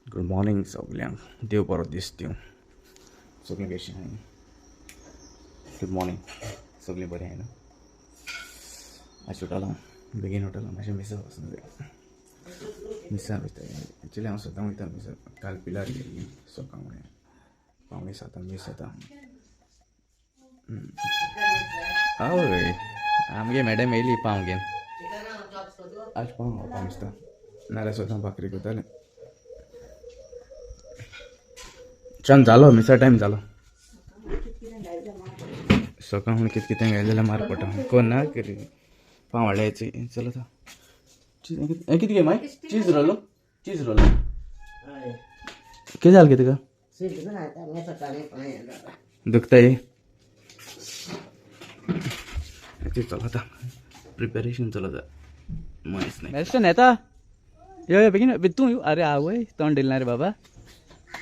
Good morning सगल्यांक, देव बरो दीस दिवं. सगळीं कशीं आहाय? गुड मॉर्निंग, सगळीं बरीं आहाय न्हू? आयज उठलो, बेगीन उठलो, मातशें मिसा वचूंक जाय. मिसा वयता एक्चुली हांव सदां वयता मिसा. काल पिलार गेल्ली सकाळ 6:45 मीस जाता. हय, आमगे मॅडम येयली पाव घेवन. आज पाव खावपाक दिसता, नाल्यार सदां भाकरी करतालें. चल जालो मिसा टायम जालो. सकाळ कितें कितें घायलें जाल्यार मार पडटा. कोण ना पाव हाडल्याची. चल आतां कितें घे माय? चीज रोलो, चीज रोलो. कितें जालें तुका? दुखता चलता, प्रिपेरेशन चलता. महेश येता, यो यो बेगीन तूं यो. अरे आवय तोंड दिलें ना रे बाबा.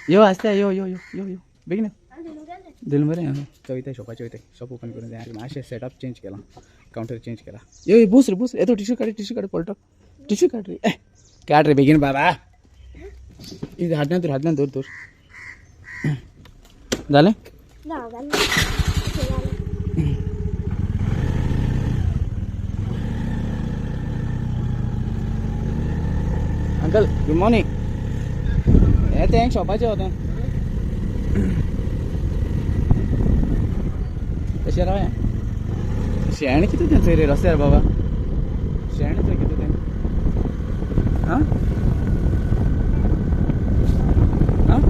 यो आसता, यो यो यो यो यो बेगीन दिल बरें. चोयता शॉपाचें वयता, शॉप ओपन करून जाय. मातशें सेटअप चेंज केलां, कावंटर चेंज केला. यो यो बस रे बस. येतो टिश्यू काड, टिश्यू काड, पळटो टिश्यू काड रे. काड रे बेगीन बाबा. हातल्यान धर, हातल्यान धर धर. जालें? Uncle good morning. हें तें शॉपाचें वता तशें रावया. शेण कितें तें चोय रे रस्त्यार बाबा, शेण चोय कितें तें. आं आं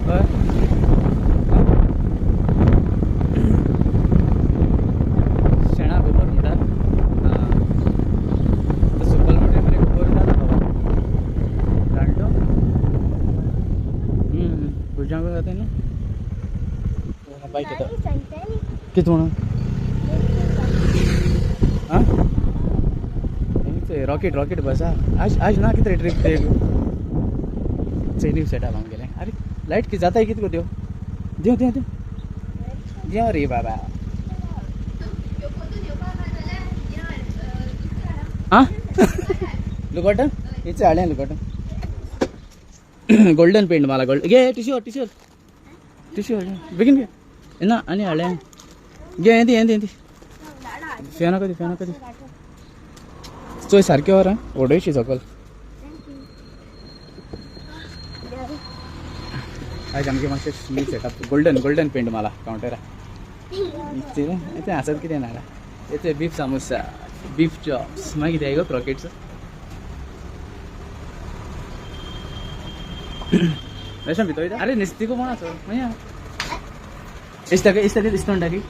हय, शेणा गोबर म्हणटा. आं सुकल म्हणटा मरे, गोबर जाता बाबा रांडो. भुरग्यांक जाता न्हू बायक येता कितें म्हणून. आं रॉकेट रॉकेट बसा. आज आज ना कितें ट्रीप ते चेनी सेटअप आमगेलें. अरे लायट कितें जाता कितें गो? देव देव देव देव रे बाबा. आं लुकोट इचे हाडलें लुकोट. गोल्डन पेंट माला गोल्ड. घे टिश्यू टिश्यू टिश्यू बेगीन घे ना. आनी हाडलें घे. यें दी यें दी यें दी. फॅन कदी फॅन कदी चोय सारकें वर उडयशी सकल. आयज आमगे मातशें new setup, golden golden paint माला कावंटरा. तें आसत कितें ना. तें बीफ सामोसा, बीफ चॉप्स, मागीर कितें गो क्रॉकेट्स. रेशम भितर वयता. अरे निस्तिको कोण आसा मागीर इस्ता इस्ता इस्तो म्हणटा की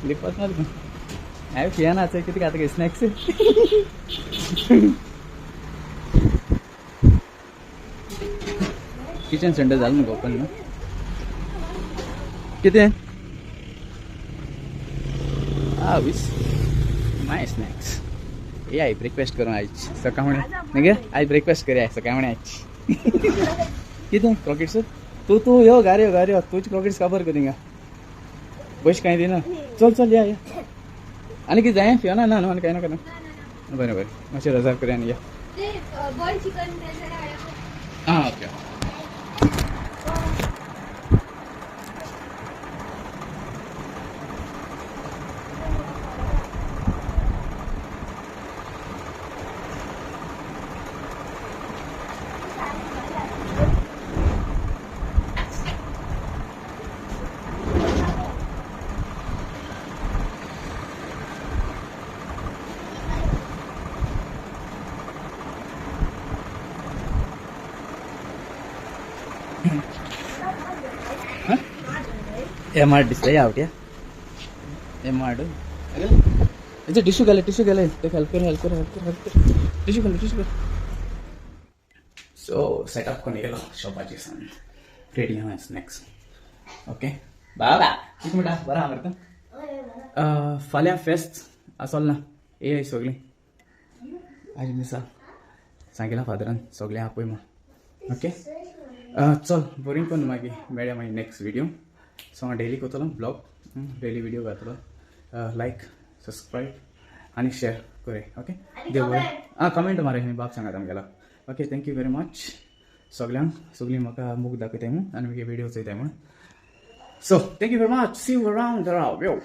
लिपत ना. हांवें फियाना चोय कितें खाता स्नॅक्स. किचन सेंटर जालें न्हू ओपन न्हू? कितें आ वीस माय स्नॅक्स. ये आई ब्रेकफास्ट करूं आयज सकाळ न्ही गे. आयज ब्रेकफास्ट करया सकाळ आयज. कितें क्रॉकेट्स? तूं तूं यो गारयो गारयो. तूंच क्रॉकेट्स काबर कर थिंगा पयशे कांय दिना. चल चल या या. आनी कितें जाय? फियोना ना न्हू आनी कांय नाका न्हू? बरें बरें मातशें रजाव करया आनी या. आं ओके. एम आर दिसता या आवट्या एम आर. अरे टिश्यू घाले टिश्यू घाले. ते हेल्प कर हेल्प कर हेल्प कर हेल्प कर. टिश्यू घाले टिश्यू घाले. सो सेटअप कोण गेलो शॉपाचे सान रेडी आहा स्नॅक्स. ओके बाबा कितें म्हणटा? बरें आहा मरे तूं? फाल्यां फेस्त आसोल ना येय सगळीं. आयज मिसा सांगिलां फादरान सगळें आपय म्हूण. ओके चल बोरींग कोन्न मागीर मेळया मागीर नेक्स्ट व्हिडियो. सो हांव डेली करतलो ब्लॉग, डेली व्हिडियो घातलो. लायक सबस्क्रायब आनी शेअर करे. ओके देव बरें. आं कमेंट मार बाब सांगात आमगेलो. Okay thank you very much. सगल्यांक. सगळीं म्हाका मोग दाखयताय म्हूण आनी मागीर व्हिडिओ चोयताय म्हूण. So thank you very much. See you around. Yo.